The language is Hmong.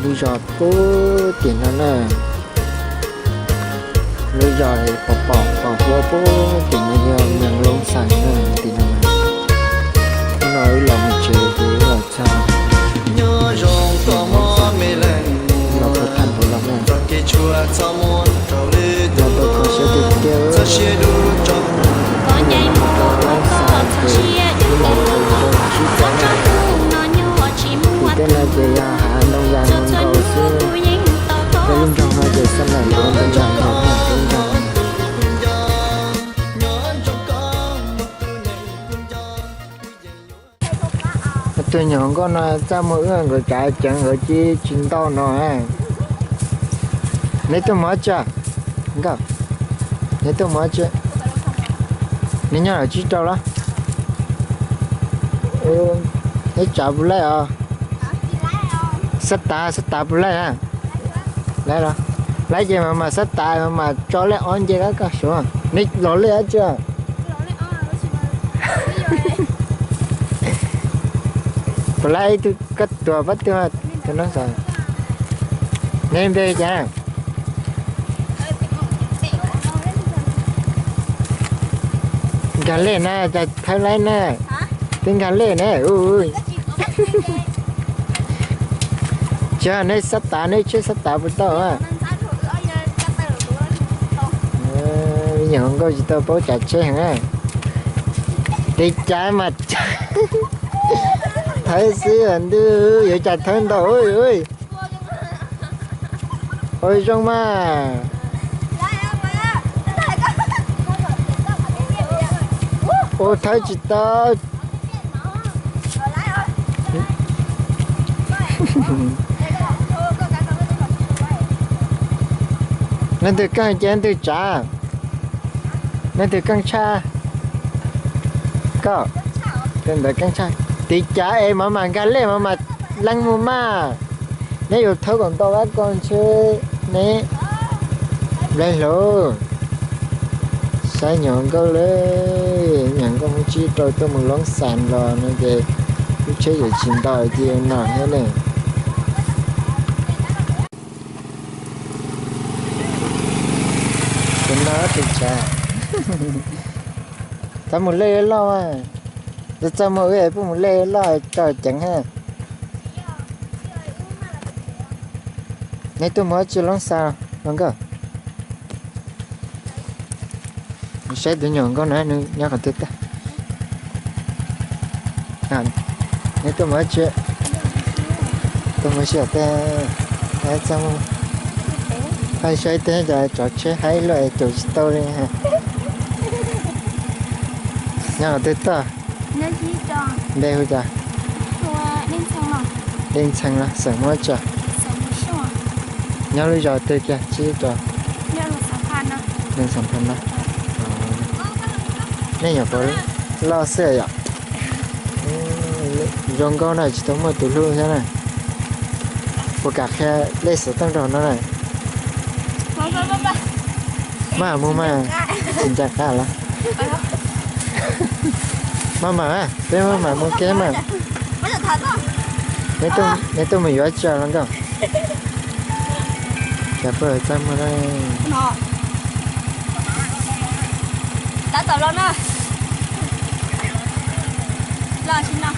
Lub zos puag tim no na, lub zos pom pom pom puag puag tim no yog Moos Loob Xais na, tim no. Hnub no wb los mus tsev ces wb los txog Moos Loob Xais, los puag thaj npuv los na. Los puag kho siab tiag tiag. Moos Loob Xais ces wb los tau zoo sib tau na. Tim tej no ces yog hav ntoo yas nkaus xwb. Peb lub nroog no ces xab laim ntoo yas nkaus na, peb lub nroog. Tus nyuam nkauj no txaj muag wb nkawd tsav ceev nkawd cia tsis ntau no. Neb tuaj mus dab tsi? Nkauj, neb tuaj mus dab tsi? Neb nyob lawm tsib rau los? Neb tsav puas laij os? Xab tav, xab tav puas laij a? Laij los? Laij ces mas mas xab tav mas mas tso lej ob nce kab koj suav. Neb los lej dab tsi? Puas laij ib tug koj tuag pab tuag tus no xav. Neb npe cas? Nkag lej na, cas thawb laib na. Twb nkag lej na. Tsis neb xab tav, neb tsheb xab tav puas tau? Nyuam nkauj tsis tau paub tsav tsheb heev. Tiv cav mas thawb xwb ntuj, yuav cas thawb ntau. Ua zoo mas. Ua thawb tsis tau. Leej twg keej ces leej twg tsav. Leej twg keej tshaj? Koj. Tus ntawd keej tshaj. Tiv cav es mas mas nkag lej mas mas leej mus mas. Neb yuav thawb kom ntau kab ko ntshe neb nplaig hluas. Saib nyuam nkauj lawm, nyuam nkauj Hmoob Tsib Rau tuaj mus Loob Xas los no ces lub tsheb yuav tsis ntau cia no thiab ne. Tus no tus tsav. Txhob mus lej loj, txhob mus, wb puas mus lej loj tso ceev ha. Neb tuaj mus dab tsi Loob Xas los nkauj? Saib tus nyuam nkauj no nws nyob qhov twg tag. Neb tuaj mus dab tsi? Tuaj mus sib teb. Saib tej cov tsov tsheb haib luaj es caum tsis tau li. Nyob qhov twg tuaj? Npe hu cas? Dej Ntxhee los xeem Hmoob Tshua? Nyob lub zos twg kiag Tsib Rau? Neeg Xam Phas na. Nej nyuam qhuav loj xwb yom? Zoo nkauj na, tsis tau muaj tus hlub thiab na. Puas kam qhia lej xov tooj rau no na? Maj mus mas, tsis ncaj qab los. Maj mam, peb maj mam mus kev mas. Neb tuaj mus yuav tsaug los nkauj. Cas puag txaj muag na. Tab tom los na. Los tsis no.